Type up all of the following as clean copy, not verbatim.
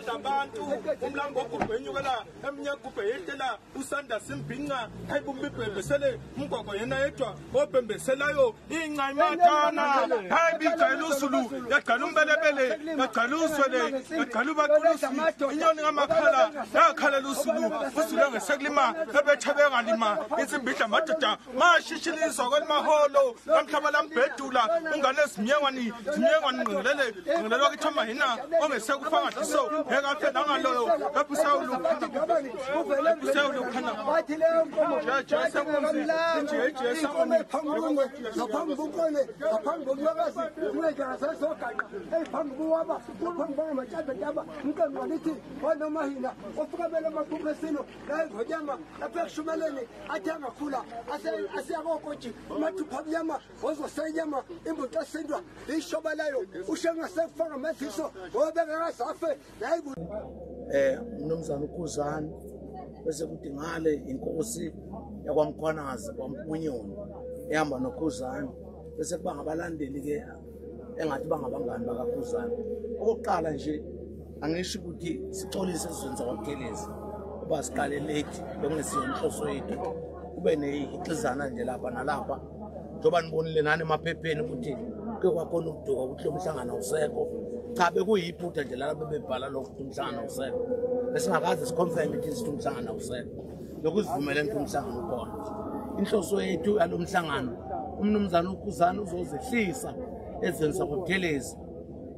Odla abantu umlambo ogubhenyukela emnyaka ubheyetela usanda simbhinqa ayibumbi bhembesele umgogo yena yedwa obhembeselayo inca imatana hayi bijayela usulu yagcala umbelebele yagcala uzwele yagcala ubaqulusi inyoni ngamakhala yakhalela usulu usulu engesekulima ebethe bengalima insimbi idla amadoda mashishilizwa kwelimaholo lamhlaba lambhedula ungane zimyengwani zimyengwani ngqingelele ngqingelelwa kithi amahina ongesekufangadiso ekafe nangaloyo lapho usewulukhana ngaphambi konkone ngaphambi kokuyokazi unenjana sesogaqa eyiphambi kuwaba ngaphambi kwangamatshadantaba umqembu walithi wanomahina ofukamela amaphupho esilo la engonyama lapho ekushumeleni athi angakhula asiyakokoji amathupha amnyama ozosenyama imbuxa esindwa liyishobelayo ushengasekufaka amadliso ngobekakazafe. Umnumzana uKhuzani bese kuthi ngale inkosi yakwaMkhwanazi kwaMpunyoni ehamba noKhuzani, bese kuba ngabalandeli ke engathi bangabangani bakaKhuzani. Okokuqala nje angisho ukuthi sixolise sizwenza kwaButhelezi uba siqale late, bekungesiyo inhloso yethu. Kube nehixizana nje lapha nalapha, njengoba nibonile nani emaphepheni ukuthi kuke kwakhona ukuduka ukuthi lo mhlangano awusekho. Cha, bekuyiphutha nje laba bebebhala lokho ukuthi umhlangano awusekho. Besingakaze siconfirm ukuthi sithi umhlangano awusekho, lokuzivumela ukuthi umhlangano ukhona. Inhloso yethu yalo mhlangano, umnumzana uKhuzani uzozehlisa ezweni sakwaButhelezi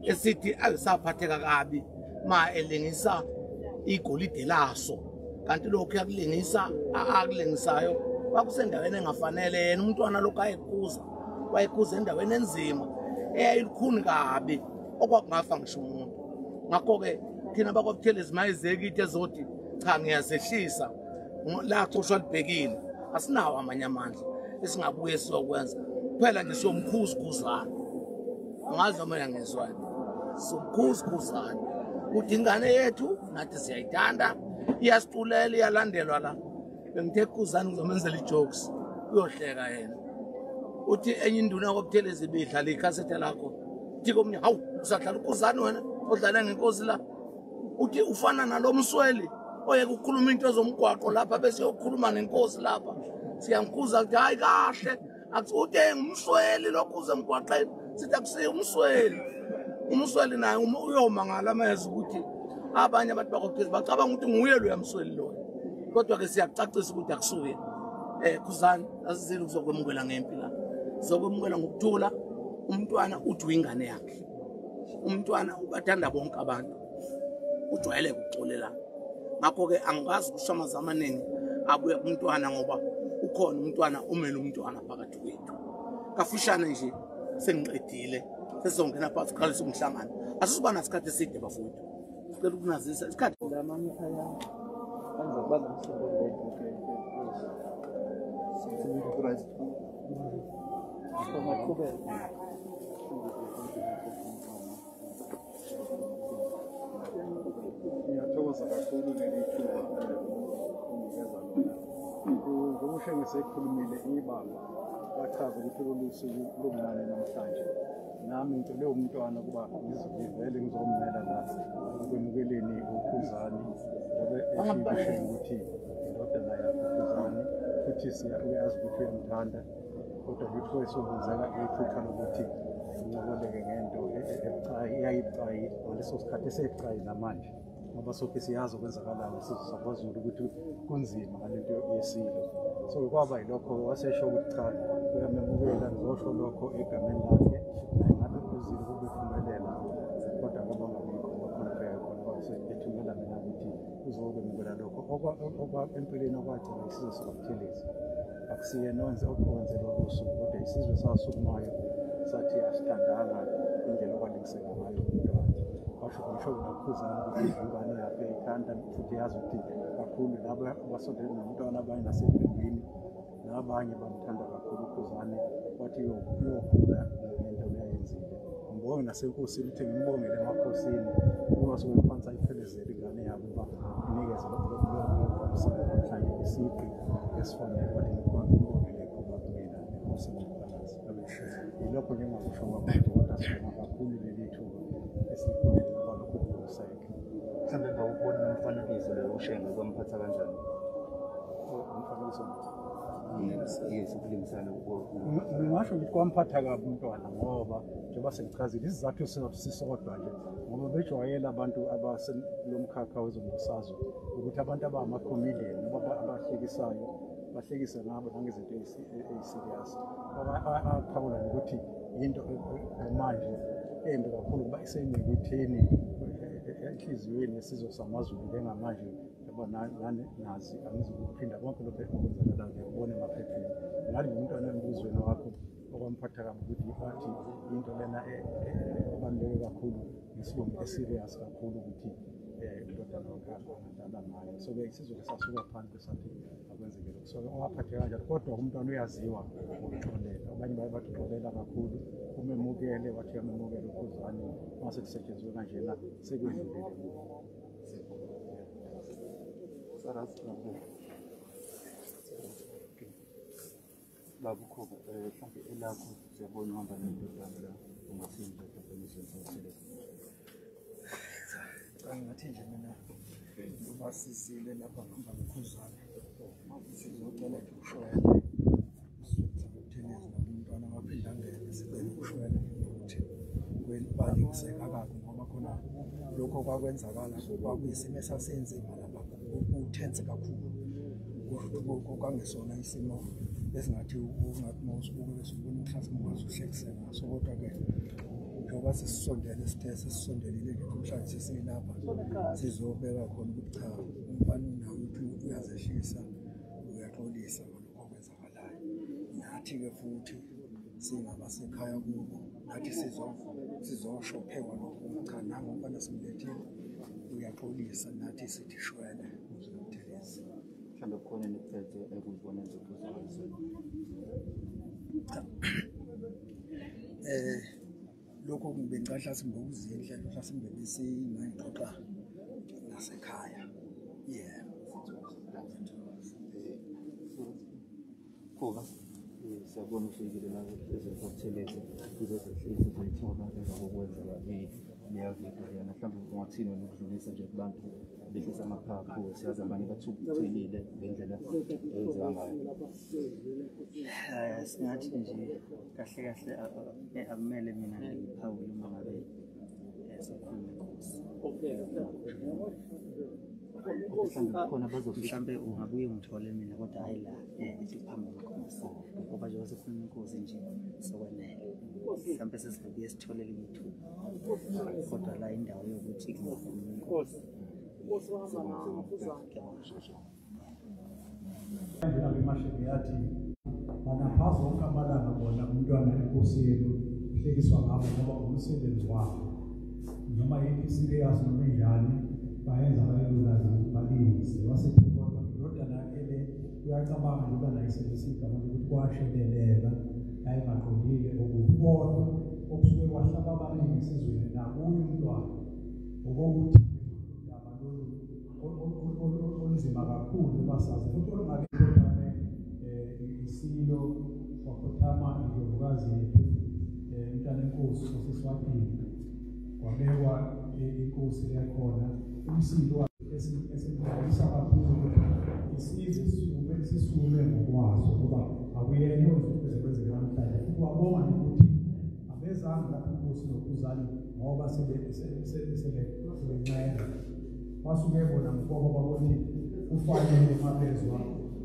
esithi ayisaphatheka kabi ma elengisa igolide laso, kanti lokhu yakulengisa akulengisayo kwakusendaweni engafanele. Yena umntwana lokhu ayekuza wayekuza endaweni enzima eyayilukhuni kabi okwakungafa ngisho umuntu. Ngakho-ke thina bakwaButhelezi mayize kithi ezothi cha, ngiyazehlisa, laxoshwa libhekile, asinawo amanye amandla esingabuye sizokwenza kuphela nje siyomkhuza uKhuzani. Angazi noma uyangizwa, siyomkhuza uKhuzani ukuthi ingane yethu nathi siyayithanda, iyasiculela, iyalandelwa la. Bengithe kuKhuzani ngizomenzela i-jokes, uyohleka yena. Uthi enye induna kwaButhelezi ibidlala ikhasethe lakho, uthi komunye, "Hawu, usadlala uKhuzani wena odlala ngenkosi la?" Uthi ufana nalo msweli oyeke ukukhuluma into zomgwaqo lapha bese yokukhuluma nenkosi lapha. Siyamkhuza ukuthi hayi kahle, uthi ngumsweli lokhu uze emgwaqeni. Sithi akusiye umsweli, umsweli naye uyomangala ameza ukuthi abanye abantu bakwaButhelezi bacabanga ukuthi nguye loya msweli loyo, kodwa-ke siyakucacisa ukuthi akusuye. Khuzani, asizile ukuzokwemukela ngempi la, sizokwemukela ngokuthula. Umntwana uthi uyingane yakhe, umntwana ubathanda bonke abantu, ujwayele ukuxolela. Ngakho-ke angikwazi ukusho amazwi amaningi abuya kumntwana ngoba ukhona umntwana umele umntwana phakathi kwethu. Kafushane nje sengiqedile, sesizongena phakathi siqalise umhlangano. Asizuba nasikhathi eside bafowethu, sicela ukunazisa isikhathi. Lamanye aya anza bazamsebenza. Right. Ungaqhubeka. Ngiyathokoza kakhulu leli thuba onginikeza lona. Njengoba ngisekhulumile ibamba lachaza ukuthi lolu suku lumnani namhlanje. Nami ngicele umntwana ukuba ngizivele ngizomela la ekwemukeleni uKhuzani, ngoba eshilo ukuthi indodana yakhe uKhuzani, futhi uyazi ukuthi uyamthanda, kodwa lutho esokwenzeka iphutha lokuthi uncokoleke ngento ebucayi, eyayibucayi ngaleso sikhathi, esebucayi namanje, ngoba sonke siyazi okwenzakalayo sizwe sakwaZulu ukuthi kunzima ngalento yesilo. So kwaba yilokho wasesho ukuthi cha, uyamemukela, ngizosho lokho egameni lakhe. Naye ngabe uzile ukubephumelela, kodwa kwabangabikho bakhona bheka khona kwase ethumela mina ukuthi uzokwemukela lokho empeleni okwagcina isizwe sakwaButhelezi. Akusiyena owenze owenze lolu suku, kodwa isizwe sasukumayo sathi asithandanga indlela okwalingiseka ngayo umntwana. Washo ngisho nakuKhuzani ukuthi ingane yakhe uyayithanda futhi yazi ukuthi kakhulu laba abasondelene nomntwana, abanye naseqembini nabanye bamthanda kakhulu uKhuzani. Wathi uyokhula ngento leyayenzile. Ngibonge nasenkosini, ukuthi ngimbongele emakhosini ukuba suke phansi ayiphelezele ingane yabo uba inikeze lo msebenzi namhlanje isigqi esifanele. Wathi ngibongele kuba kumina enkosini uMkhwanazi. Yilokho nje engakusho kwamanje, kodwa sibonga kakhulu leli thuba esilikhulile ngoba lokhu kukuseke. Mhlawumbe uShenge kwamphatha kanjani? Yes, ukulingisana. Ngingasho ukuthi kwamphatha kabi umntwana ngoba njengoba sengichazile isizathu sisodwa nje, ngoba bejwayele abantu abaselomkhakha wezombusazwe ukuthi abantu abangama-comedian noma abahlekisayo bahlekise ngabo nangezinto eyi-serious. Aphawula nokuthi yinto manje embi kakhulu kuba isenyeketheni enhliziyweni yesizwe samaZulu njengamanje, njengoba nazi angizukuphinda konke lokhu okwenzakalayo ngiyakubona emaphepheni. Ngathi umntwana embuzweni wakho okwamphatha kabi ukuthi bathi into lena ebaluleke kakhulu ngesilungu e-serious kakhulu ukuthi indodana wakhe angadlala ngayo. So-ke isizwe sasuka phansi sathi akwenzeke lokhu. So-ke owaphatheka kanjalo, kodwa umntwana uyaziwa ngokuxolela. Abanye baye bathi uxolela kakhulu, umemukele, wathi uyamemukela uKhuzani, mase kusetshenziswe kanjena sekwedlulile kubo. Baba uKhuba, mhlawumbe elakho siyabona uhamba nendodana la, ungathini nje mhlawumbe emizweni othile? Ngathi nje mina ubasizile lapha ngihamba ngoKhuzani, sizocela nje ushwele Buthelezi nomntwana waphinda angene, sicela ushwele ukuthi balingiseka kabi ngoba khona lokho kwakwenzakala kwakuyisimo esasenzima lapha, kutense kakhulu, kwangesona isimo esingathi ungathi uma usibuke bese ubona mhlawumbe ungaze uhlekise ngaso. Kodwa-ke njengoba sesisondele sithe sesisondelile nje namhlanje sesilapha, sizobeka khona ukuthi cha, umfana unawo ukuthi uyazehlisa, uyaxolisa ngalokho okwenzakalayo. Nathi-ke futhi singabasekhaya kubo, nathi sizoshophekwa lokho, cha nangu umfana simlethile uyaxolisa, nathi sithi shwele uZulu. Mhlawumbe kukhona eniphethe ekuzibona nje kuzwakaliswa? Cha, lokho bengicela mhlasimbe ukuzindla, mhlasimbe besingayixoxa nasekhaya. Yebo. Khuba, siyabona ufikile la ezoButhelezi uzozehlisa uzoyithoba emva kokwenzeka leya video leyana. Mhlawumbe ungathini wena ukudlulisa nje kubantu behlisa amaphaphu, siyazi abanye bathukuthelile ngendlela eyenzeka ngayo. Singathi nje kahle kahle akumele mina ngiphawule uma ngabe sekukhuluma inkosi. Mhlawumbe ungabuye ungithole mina, kodwa hhayi la phambi kwenkosi, ngoba njengoba sekukhuluma inkosi nje sekwanele. Mhlawumbe sesingabuye sithole elinye ithuba, kodwa la indawo yokuthi kungakhuluma inkosi. Mashenge yathi banaphaza wonke amalanga bona umntwana enkosi yenu uhlekiswa ngabo ngoba umsebenzi wabo, noma yini serious noma injani bayenza bayelulazi balingise. Wasethi kodwa indodana yakhe le uyacabanga njengoba naye isebenzisa igama lokuthi kwasheleleka, yayingaqondile okubi, kodwa okusuke kwahlaba abaningi esizweni nakuye umntwana okokuthi udaba lolu olunzima kakhulu basazi futhi olungakekhothame isilo kwakhothama indlovukazi yethu umntwana enkosi waseSwatini, kwabekwa inkosi yakhona. Umsindo esimjabulisa kakhulu ukuthi isizwe sisukume ngokwaso, ngoba akuyena ozothi beze kwenzeke namhlanje. Futhi wabonga nokuthi abezange lapho inkosi noKhuzani ngoba sebenxele, basuke bona ngoba babona kufanele mabezwa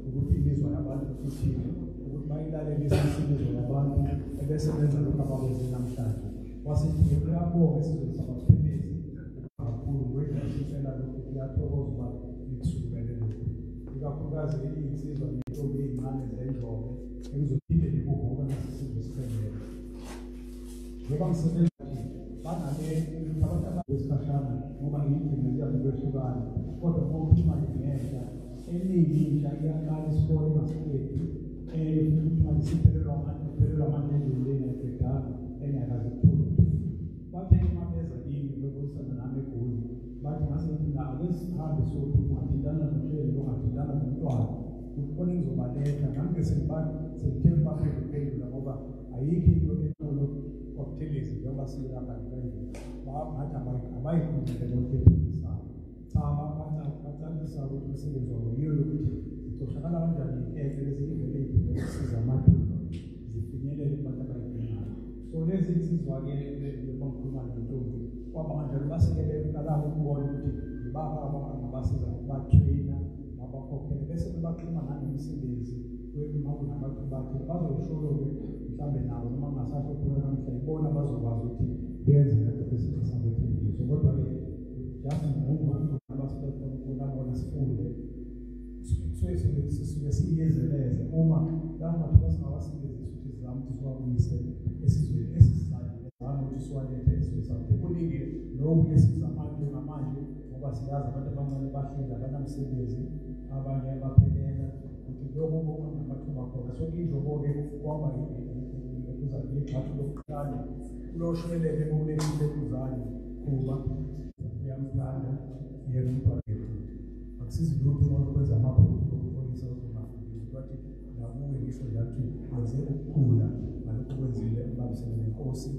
ukuthi imizwa yabantu ithini, ukuthi bayilalele imizwa yabantu ebese benza lokhu abakwenze namhlanje. Wasethi uyabonga esizweni sabaButhelezi kakhulu ngwedla lokhu, kuyathokoza uba nikusukumele lokhu, ikakhulukazi iy'nsizwa ney'ntombi ey'ncane zenjobe ekuzophinde nikuvuka nasisizwe siphelele. Njengoba ngisebenza banale abantu abesikhashana ngoba ngiyigcine ziyakwehlukana, kodwa uma uphuma ngenhla eningi intsha iyaqala isikole ingasiqedi, enye futhi manje isiphelelwa amandla, iphelelwa amandla endleleni ayiqedanga, enye akaze ikuthole. Bathe uma beza kimi bebonisana nami eGoli, bathi ngase ngithi mina ake sihambe siyokhuluma, ungathintana noShenge, ungathintana nomntwana, ukuthi khona engizobaletha nami-ke sengithe baphenduphendula ngoba ayikho into enkulu kwaButhelezi njengoba silapha nje kanje, ngathi abayikhulumele bonke ephikisayo. Cha, Kucacisa ukuthi umsebenzi wabo yiyo yokuthi zicoshakala kanjani iy'nkece lezi ivele iy'phumele zisiza amathuba zifinyelele kubantu abayidingayo. So lezi nsizwa-ke njengoba ngikhuluma nentombi kwaba kanjalo base-ke beqala ukubona ukuthi yibaphi abangabasiza ngokubatreyina babakhokhele bese bebaxhuma nanemisebenzi uma kunamathuba athile bazoyisholo-ke mhlawumbe nabo noma kungasasho khona namhla ibona bazokwazi ukuthi benze ngalokho esithe sakwethembiso. Kodwa-ke just ngokukhona bona sifunde sisuke siyezeleze uma lawo mathuba singawasebenzisi ukuthi sizame ukuthi siwabuyise esizweni esisizayo, sizame ukuthi siwalethe esizweni sakho. Kuningi lokhu esizamayo njengamanje ngoba siyazi abantu abancane bahleli abanamsebenzi, abanye baphelela ukuthi lokhu kunamathuba khona. So injobo-ke kwaba igxathu lokuqala kuloshweleke okulethile kuzane kuba uyamthanda yena umntwana wethu. Akusizi lutho uma ukwenza amaphutha okuxolisa ukuthi ungafundile, kwathi nakuwe ngisho njalo ukuthi wenze ukukhula ngalokhu kwenzile ubambisene nenkosi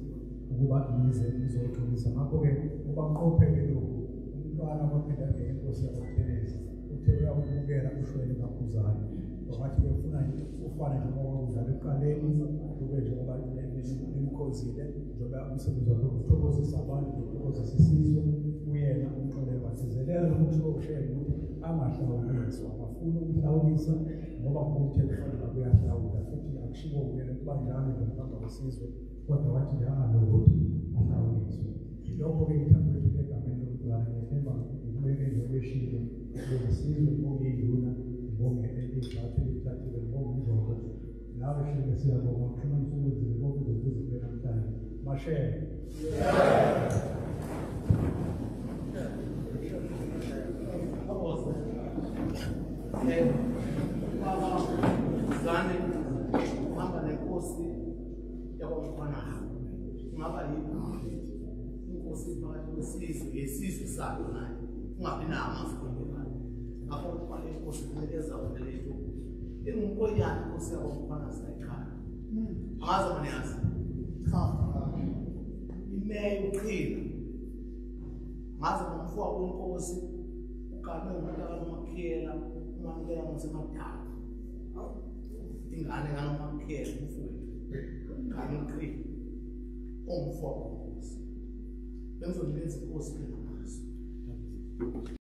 ukuba nize nizoxolisa. Ngakho-ke ubamqopheke lokhu umntwana kwaphinda ngenkosi yakwaButhelezi uthe uyakubukela ushwele kaKhuzani wathi-ke ufuna ufane njengoba kwakudlala ekuqaleni kube njengoba nimkhozile njengoba umsebenzi wakhe ukuthokozisa abantu nokuthokozisa isizwe uyena umxolelo wazizelela lokusho ushele ukuthi angahlawuliswa, akafuni ukuhlawulisa ngoba umthetho ufanele kuyahlawula futhi akushiwo kuyena kuba njalo nje ukuhamba kwesizwe, kodwa wathi nje angalokuthi ahlawuliswe. Yilokho-ke ngithanda ukuthi egameni lomntwana ngiyethemba ngikubeke nje kweshilo ngibonge ngibonge induna ngibonge igxathu elithathile ngibonge umnjoko nawe shenge siyabonga uxhumana usukwenzile konke uze kube namhlanje. Mashele. Baba Zane uhamba nenkosi yakwaMkhwanazi kungaba yini inkosi phakathi kwesizwe yesizwe sayo naye kungabi nawo amazwi ekhaya. Ngakho uma inkosi kunikeza wona lento ingumkonyana inkosi yakwaMkhwanazi ekhaya. Angazi uma niyazi imeya uqhina ngaze ngomfowabo wenkosi uganwe umuntu akanomakhela umanikela ngosemadala ingane kanomakhela umfowethu gane uqhina ongumfowabo wenkosi bengizonikeza inkosi ngamazwi.